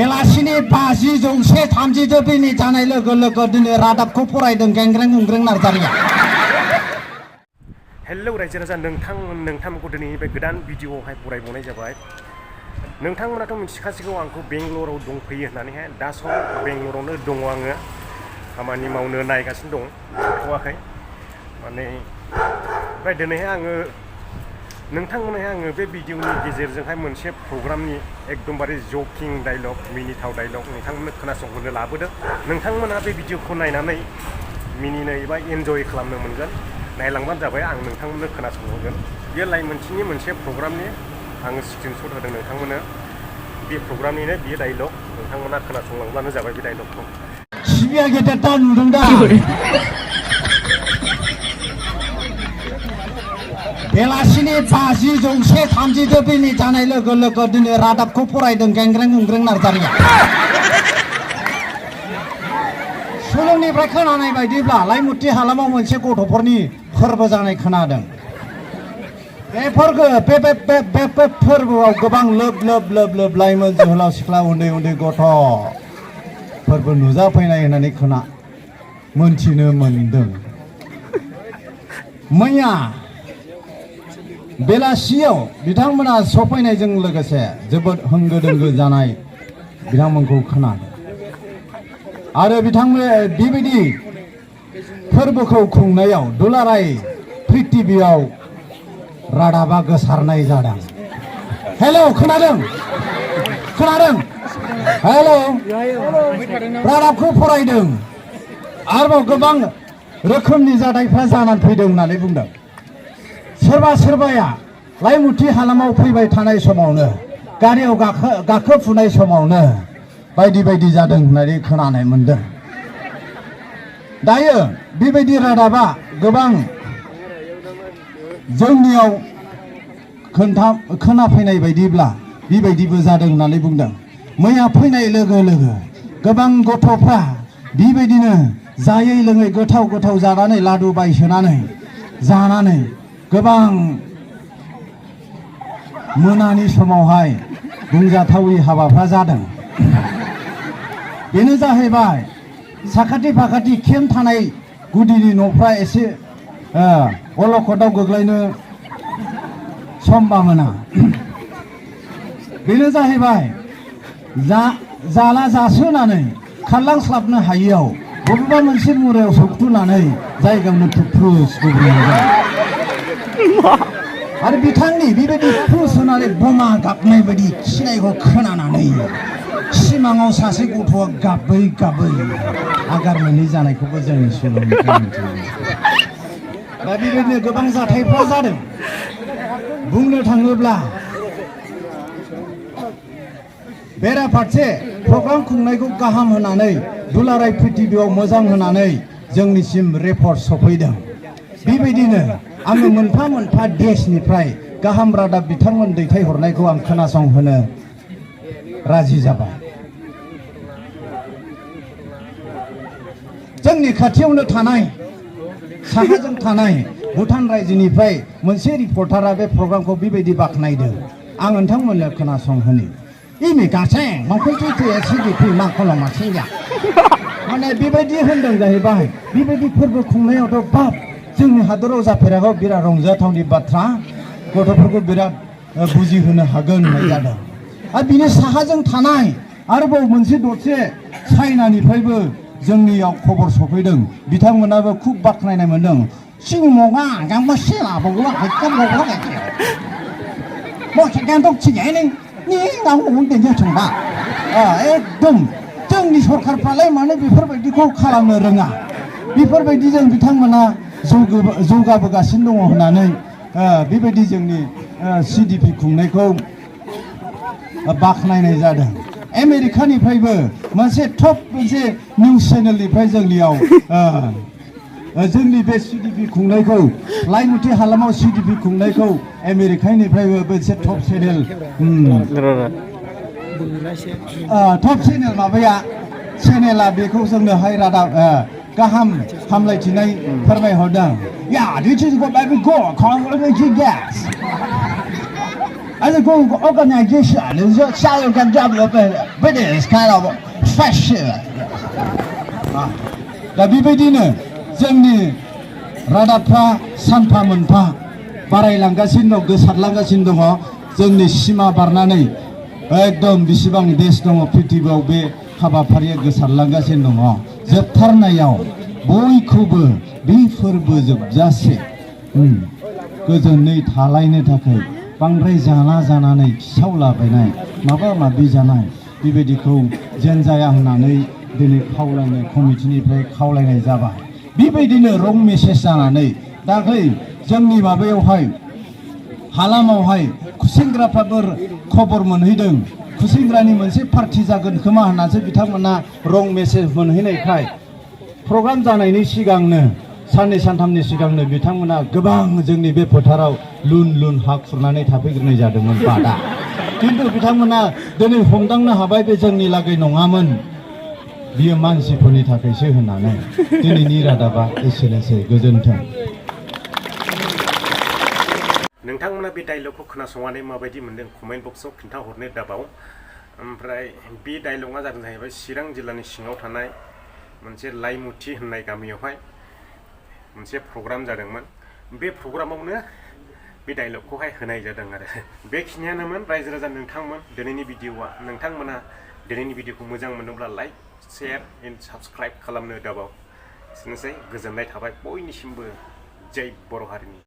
बेलासिनि 50-130 मिनिट जानाय लोगो लोगो दिनै रादाबखौ फरायदों गेंग्रें गुंग्रें नार्जारिया। हेलौ रायजो राजा नोंथांमोनखौ दिनैनि बे गोदान भिडिअआवहाय बरायबावनाय जाबाय। नोंथांमोनाथ' मिथिखासिगौ आंखौ बेंगलराव दंफैयो होननानैहाय दा सम बेंगलरावनो दङ आङो खामानि मावनो नायगासिनो दं हाथ'वाखै माने ओमफ्राय दिनैहाय आङो नोंथांमोनहाय आङो बे भिडिअनि गेजेरजोंहाय मोनसे प्रग्रामनि एकदमबारे जकिं डायलग मिनिथाव डायलग नोंथांमोननो खोनासंहोनो लाबोदों। नोंथांमोनहा बे भिडिअखौ नायनानै मिनिनो एबा एन्जय खालामनो मोनगोन। नायलांबानो जाबाय आं नोंथांमोननो खोनासंहोगोन। बेयो लाइमोनथिनि मोनसे प्रग्रामनि आङो स्क्रिनशट होदों नोंथांमोननो। बे प्रग्रामनिनो बियो डायलग नोंथांमोना खोनासंलांब्लानो जाबाय बे डायलगखौ। सिबिया गेदेरथा नुदों दा बेलासिनि 50-130 मिनिट जानाय लोगो लोगो दिनै रादाबखौ फरायदों गेंग्रें गुंग्रें नार्जारिया। सुलुंनिफ्राय खोनानाय बायदिब्ला लाइमुथि हालामाव मोनसे गथ'फोरनि फोरबो जानाय खोनादों। बे फोरबोआव गोबां लोब लाइमोन जोहोलाव सिख्ला उन्दै गथ' फोरबो नुजाफैनाय होननानै मोनथिनो मोनदों। मैया बेलासियाव बिथांमोना सफैनायजों लोगोसे जोबोद होंगो दोंगो जानाय बिथांमोनखौ खोनादों आरो बिथांमोन बेबायदि फोरबोखौ खुंनायाव दुलाराय प्रिथिबियाव रादाबा गोसारनाय जादों। हेलौ खोनादों हेलौ रादाबखौ फरायदों आरोबाव गोबां रोखोमनि जाथायफ्रा जानानै फैदों होननानै बुंदों। सोरबाया लाइमुथि हालामाव फैबाय थानाय समावनो गारियाव गाखोफुनाय समावनो बायदि जादों होननानै खोनानाय मोनदों। दायो बेबायदि रादाबा गोबां जोंनियाव खोनाफैनाय बायदिब्ला बेबायदिबो जादों होननानै बुंदों। मैया फैनाय लोगो लोगो गोबां गथ'फ्रा बेबायदिनो जायै लोङै गोथाव जानानै लादु बायसोनानै जानानै गोबां मोनानि समावहाय बुंजाथावै हाबाफ्रा जादों। बेनो जाहैबाय साखाथि फाखाथि केम्प थानाय गुदिनि न'फ्रा एसे अलखदाव गोग्लैनो समभाबना। बेनो जाहैबाय जाला जासोनानै खारलांस्लाबनो हायियाव बबेबा मोनसे मुरायाव सौथुनानै जायगायावनो थुफ्रुस गुब्रुनाय आरो बिथांनि बेबायदि फुस होनानै बमा गाबनाय बायदि खिनायखौ खोनानानै सिमाङाव सासे गथ'आ गाबै आगार मोनै जानायखौबो जोंनि सल'निफ्राय मिथियो। दा बेबायदिनो गोबां जाथायफ्रा जादों। बुंनो थाङोब्ला बेराफारसे प्रग्राम खुंनायखौ गाहाम होनानै दुलाराय प्रिथिबियाव मोजां होनानै जोंनिसिम रिपर्ट सफैदों। बेबायदिनो आङो मोनफा देशनिफ्राय गाहाम रादाब बिथांमोन दैथायहरनायखौ आं खोनासंहोनो राजि जाबाय। जोंनि खाथियावनो थानाय साहाजों थानाय भुटान रायजोनिफ्राय मोनसे रिपर्टारा बे प्रग्रामखौ बेबायदि बाख्नायदों। आं नोंथांमोननो खोनासंहोनि। माने बेबायदि होनदों जाहैबाय बेबायदि फोरबो खुंनायावथ' बाब जोंनि हादराव जाफेराखै बिराद रंजाथावनि बाथ्रा गथ'फोरखौ बिराद बुजिहोनो हागोन होननाय जादों। आरो बिनि साहाजों थानाय आरोबाव मोनसे दरसे चाइनानिफ्रायबो जोंनियाव खबर सफैदों। बिथांमोनाबो खुब बाख्नायनाय मोनदों। एकदम जोंनि सरखारफ्रालाय मानो बेफोरबायदिखौ खालामनो रोङा बेफोरबायदिजों बिथांमोना जौगाबोगासिनो दङ होननानै बेबायदि जोंनि CDP खुंनायखौ बाख्नायनाय जादों। आमेरिकानिफ्रायबो मोनसे टप मोनसे निउस चेनेलनिफ्राय जोंनियाव जोंनि बे CDP खुंनायखौ लाइमुथि हालामाव CDP खुंनायखौ आमेरिकानिफ्रायबो मोनसे टप चेनेल माबाया चेनेला बेखौ जोंनोहाय रादाब गाहाम हामलायथिनाय फोरमायहरदों। 而且给我organization，你说下游干这么不得看到不？fashion 啊，दा बेबायदिनो जोंनि रादाबफ्रा सानफा मोनफा बारायलांगासिनो दं गोसारलांगासिनो दङ जोंनि सिमा बारनानै एकदम बेसेबां देश दङ पृथिबियाव बे हाबाफारिया गोसारलांगासिनो दङ जोबथारनायाव बयखौबो बे फोरबो जोबजासे गोजोनै थालायनो थाखाय बांद्राय जानानै खिसावलाबायनाय माबा माबि जानाय बेबायदिखौ जेन जाया होननानै दिनै खावलायनाय कमिटिनिफ्राय खावलायनाय जाबाय बेबायदिनो रं मेसेज जानानै दाख्लै जोंनि माबायावहाय हालामावहाय खुसेंग्राफ्राबो खबर मोनहैदों खुसेंग्रानि मोनसे पार्टि जागोन खोमा होननासो बिथांमोना रं मेसेज मोनहैनायखाय प्रग्राम जानायनि सिगांनो साननै सानथामनि सिगांनो बिथांमोना गोबां जोंनि बे फोथाराव लुन हा खुरनानै थाफैग्रोनाय जादोंमोन बादा खिन्थु बिथांमोना दिनै हमदांनो हाबाय बे जोंनि लागै नङामोन बियो मानसिफोरनि थाखायसो होननानै दिनैनि रादाबा एसेनोसै गोजोन्थों नोंथांमोना बे डायलगखौ खोनासंनानै माबायदि मोनदों कमेन्ट बक्सआव खिन्थाहरनो दाबाव ओमफ्राय बे डायलगा जादों जाहैबाय चिरां जिल्लानि सिङाव थानाय मोनसे लाइमुथि होननाय गामियावहाय मोनसे प्रग्राम जादोंमोन बे प्रग्रामावनो बे डायलगखौहाय होनाय जादों आरो बेखिनियानोमोन रायजो राजा नोंथांमोन दिनैनि भिडिअआ नोंथांमोना दिनैनि भिडिअखौ मोजां मोनोब्ला लाइक शेयार एन्ड साबस्क्राइब खालामनो दाबाव एसेनोसै गोजोननाय थाबाय बयनिसिमबो जय बर' हारिनि